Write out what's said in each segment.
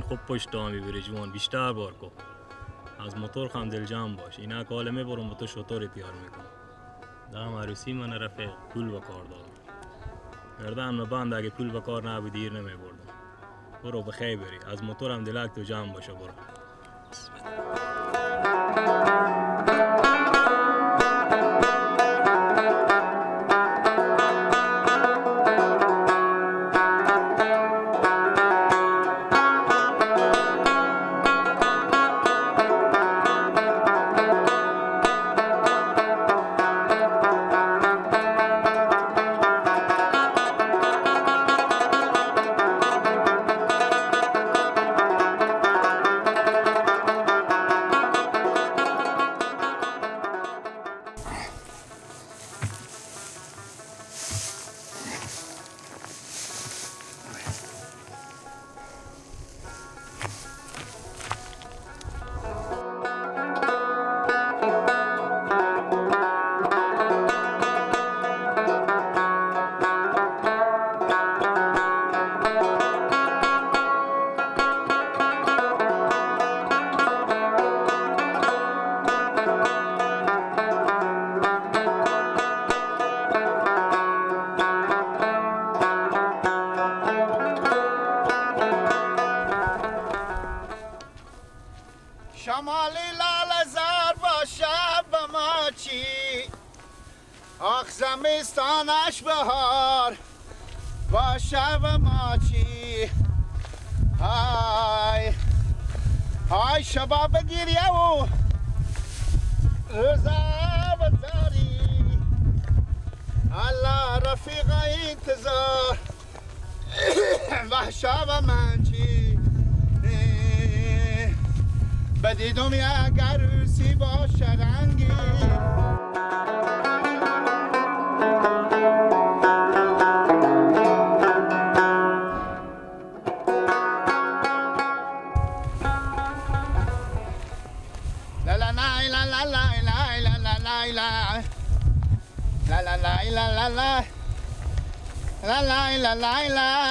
این خوب پشت دامی بری جوان، بیشتر بار کن. از موتور خم دل جمع باش. اینا کاله میبرم با تو شطور تیار میکنم. دم عروسی من رفیق پول به کار دارم. گردن من بند، اگه پول به کار نبود دیر نمیبردم. برو بخیر بری. از موتورم دلک تو جمع باشه برو. زمستانش بهار باشه و ما چی؟ های های شبا بگیریه و روزا بزاری الله رفیق انتظار وحشا و من چی؟ بدیدم یک عروسی باشه رنگی. La la la la la la la la. La la la la la la la la la.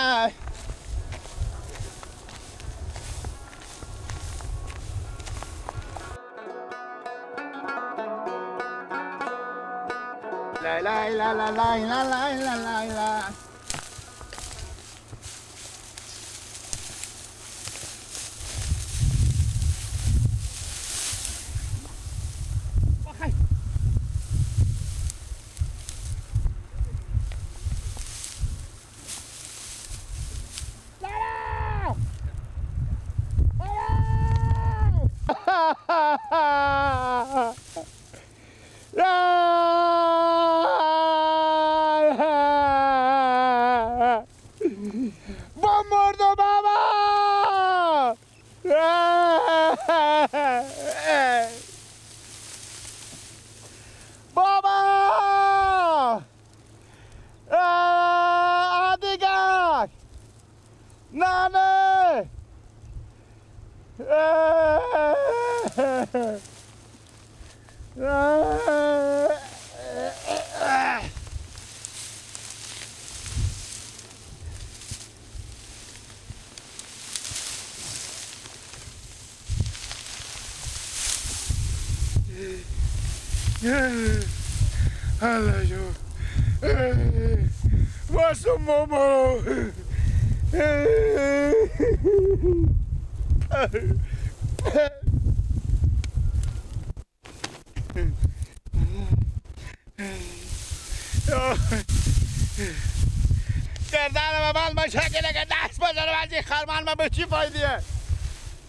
گردن من مشکله که دست بزنم از این خرمن من به چی فایدیه؟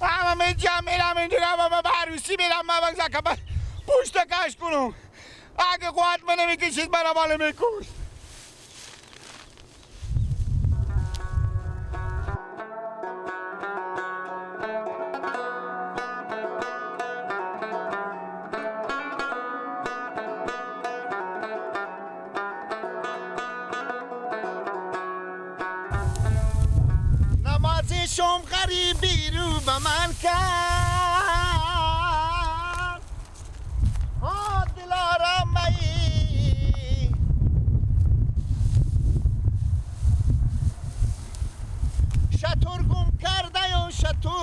همه من جمع میرم اینجوری، همه من به عروسی میرم، من بگذار که پشت کش کنم. اگه قوت من نمیکشید من مال میکشت. شم غریبی رو به من کرد، ها دلارم ای شطور گم کرده و شطور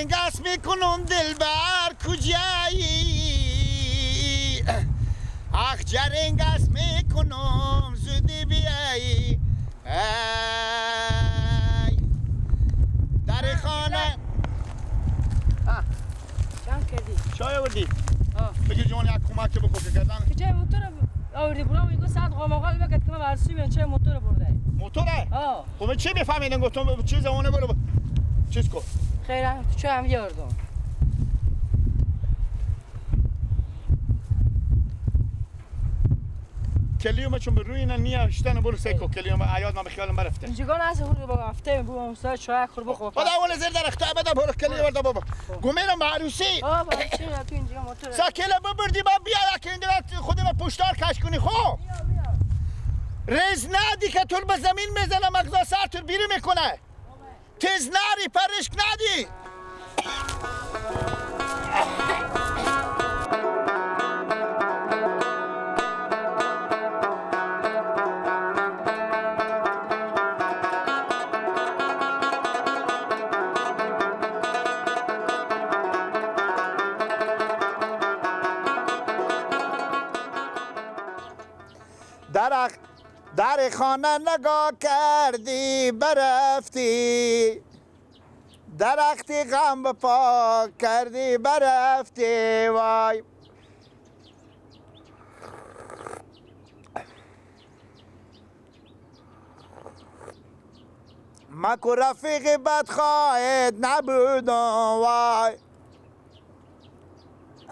جرنگس میکنم دلبر کجایی، اخ جرنگس میکنم زودی بیایی. ای در خانه چند کردی؟ چای آوردی؟ بگیر جوان یک کمک بکن که کردن که چای موتور آوردی برام میگه ساعت قامقال بکت که من برسی میام چای موتور برده. موتوره؟ خب من چی میفهمیدم؟ گفتم چیز اونه برو چیز کن. خیرم تو چای هم بیاردم. کلیوم چون به روی نیاشتن برو سیکو کلیوم عیاد من به خیالم برفته. اینجا نه خور بابا هفته بابا ساعت چای خور بخور. بابا اول زیر درخت بده برو کلیوم برده بابا. گمیرم به عروسی. بابا چی تو اینجا موتور. ساکله ببردی با بیا که اینجا خودم پشتار کش کنی خب. رز ندی که تو به زمین میزنه مغزا سر تو بیرون میکنه. تیز نری پرشک ندی. در خانه نگاه کردی برفتی، درختی غم به پا کردی برفتی. وای مکو رفیق بدخواهت نبودم، وای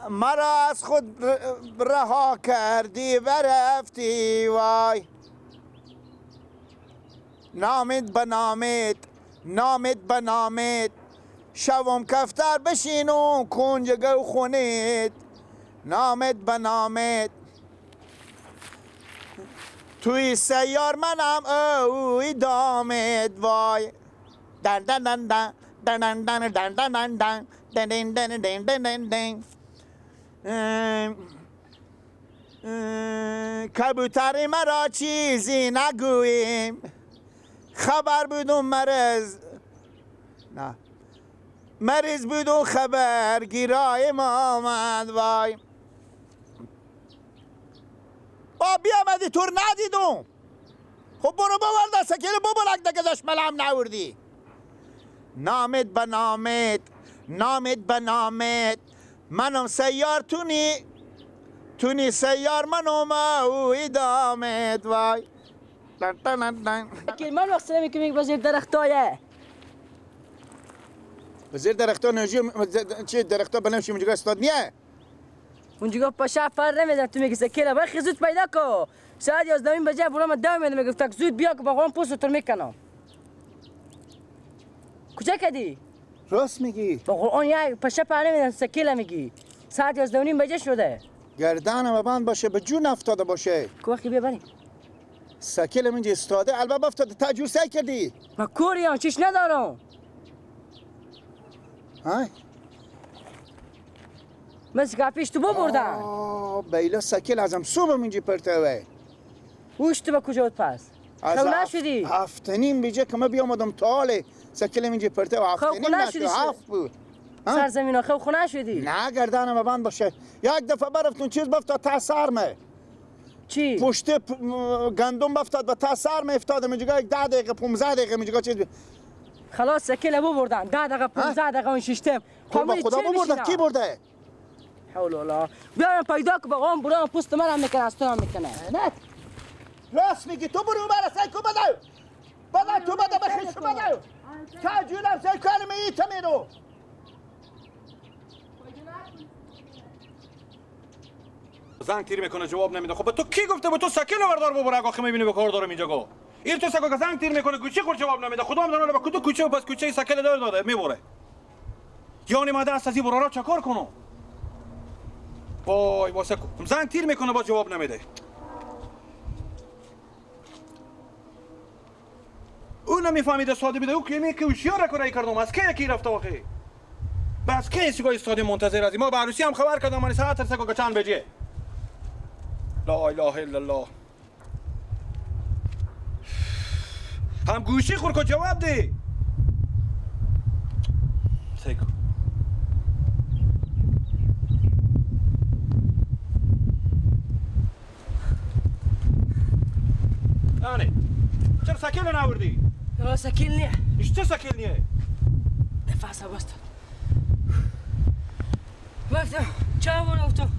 مرا از خود رها کردی برفتی. وای نامت بنامت نامت بنامت شوم کفتر بشینو کنج گو خونید. نامت بنامت توی سیار منم اوی دامت. وای دن دن دن دن دن دن دن دن دن دن دن دن دن دن دن. کبوتر مرا چیزی نگوییم، خبر بودم مرض نه مریض بودم خبر گیرای ما آمد. وای با بیامدی تور ندیدم. خب برو ببر دست کلی ببرک دیگه داشت ملم نوردی. نامت به نامت نامت به نامت منم سیار تونی تونی سیار منم اوی دامت. وای من وقت سلامی که میگه بزیر درختایه بزیر درختا نجی چی درختا بنفشی اونجا استاد نیه اونجا پاشا فر نمیزن. تو میگه سکیلا برخی زود پیدا کو ساعت 11 بجه برام دو میده میگه تک زود بیا که با پوست تو میکنم. کجا کدی؟ راست میگی با قرآن یک پاشا فر نمیزن سکیلا میگی ساعت 11 بجه شده. گردنم بند باشه به جون افتاده باشه. کو وقتی بیا بریم سکیل اینجا استاده البته افتاده تجور سعی کردی؟ من کوریام چیش ندارم. های؟ مثل پیش تو ببردن. بیلا سکیل ازم صبح اینجا پرتوه. اوش تو به کجا بود پس؟ از نشدی؟ 7:30 بجه که من بیامدم تا حال سکیل اینجا پرتوه 7:30 نشد 7 بود. سرزمین خو خونه شدی؟ نه گردنم بند باشه. یک دفعه برفتون چیز بفتاد تا سرمه. چی؟ پشت گندم افتاد و تا سر می افتادم اینجا 10 دقیقه 15 دقیقه اینجا چیز خلاص سکیل ببردن 10 دقیقه 15 دقیقه اون شیشتم. خب خدا ببردن کی برده؟ حول الله بیام پیدا که بقام برام پوست منم میکنه از تو هم میکنه. نه راست میگی تو برو برا سعی کن بده بده تو بده به خیش بده تا جونم سعی کنم ایتم رو زنگ تیر میکنه جواب نمیده. خب تو کی گفته به تو سکیل وردار ببر آخه میبینی به کار دارم اینجا گو این تو سکو که زنگ تیر میکنه گوچی خور جواب نمیده. خدا هم داره به کدو کوچه و پس کوچه سکیل دار داده میبره. یعنی ما دست از این برارا چکار کنم؟ وای واسه زنگ تیر میکنه با جواب نمیده. او نمیفهمیده ساده بیده او که می که هوشیار کاری کردم از کی یکی رفته آخه بس کی سیگای استادی منتظر از ما به عروسی هم خبر کردم من ساعت سکو که چند بجه. لا اله الا الله. هم گوشی خور که جواب دی. سیکو سکیل ناوردی؟ لالا سکیل نیه. ایش چه سکیل نیه؟ نفس باستاد. گفتم چه آوردم؟ گفتم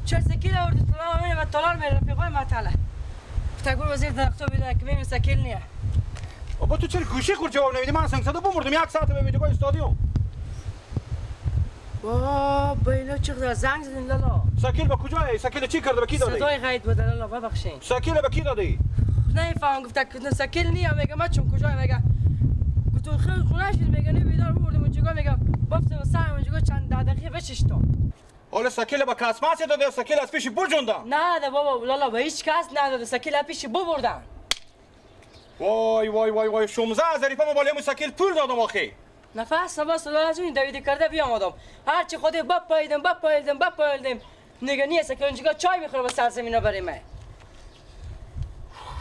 چه سکیل آوردی؟ تلام من و تالار می رفیقای مطلع. گفت برو زیر درختو بیده که میم سکیل نیه. بابا تو چرا گوشی خور جواب نمیدی؟ من سنگ زده بمردم یک ساعت به میدگاه استادیوم. بابا اینا چقدر زنگ زدین لالا. سکیل با کجای؟ سکیل چی کرده؟ به کی دادی؟ صدای غیب بوده لالا ببخشین. سکیل به کی دادی؟ نمیفهمم. گفت که سکیل نیه. میگه من چون کجای؟ میگه گفتم خیلی خونه شد. میگه نه بیدار بردیم اونجا. میگه بافتم سر اونجا چند دقیقه بششتم. حالا سکیل با کسماس داده؟ سکیل از پیش بجوندم. نه ده بابا لالا به هیچ کس نداده. سکیل از پیش ببردن. وای وای وای وای 16 ظریفه ما بالای سکیل پول دادم آخه. نفس نفس لالا از اون دویده کرده بیامدم. هرچی خود بپاییدم بپاییدم بپاییدم نگه نیست که اونجا چای میخوره با سرزمینا برای من.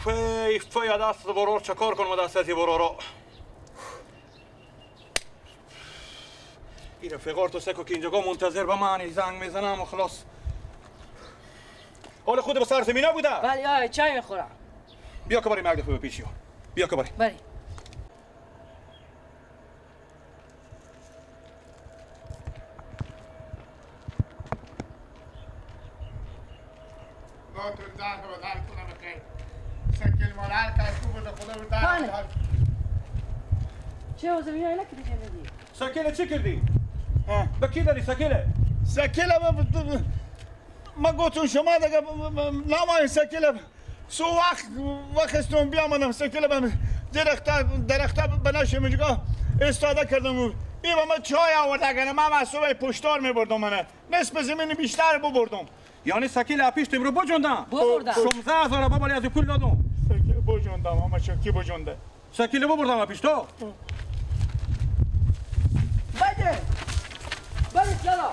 فی فی دست برور چه کار کنم دست از برورا. این رفیقار تو سکو که اینجا منتظر به من زنگ میزنم و خلاص. حال خود به سرزمینا بوده؟ بله آی چای میخورم. بیا که بریم یک دفعه به پیشی. بیا که بریم. بله. چه واسه میای نکردی جندی؟ سکیل چی کردی؟ به کی دادی سکیله؟ سکیله ما گفتم شما دیگه نمای سکیله سو وقت وقتستون بیامدم سکیله به درخت بناشم اینجا استاده کردم. ای با من چای آورد اگر من از صبح پشتار میبردم منه نصف زمین بیشتر ببردم. یعنی سکیل اپیش تیم رو بجوندم؟ ببردم. 16,000 بابا از پول دادم. سکیل بجوندم اما چکی بجونده. سکیل ببردم اپیش تو. بده بده لالا.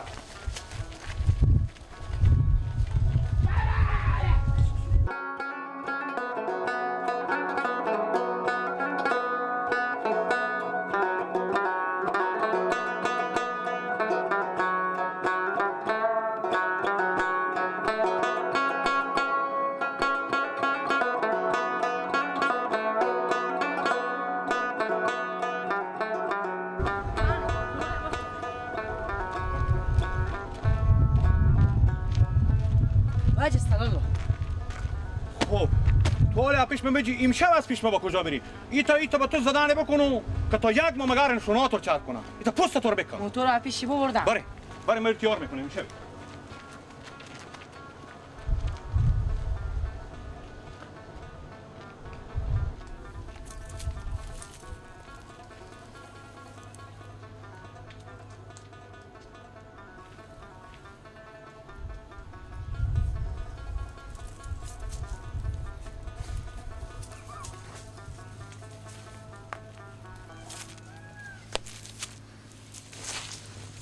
پیش من امشب از پیش ما با کجا بری؟ ایتا با تو زدن بکنو که تا یک ماه مگر نشونات رو چرک کنم. ایتا پست تو رو بکن. موتور پیش ببردم. بله. بله من تیار میکنم امشب.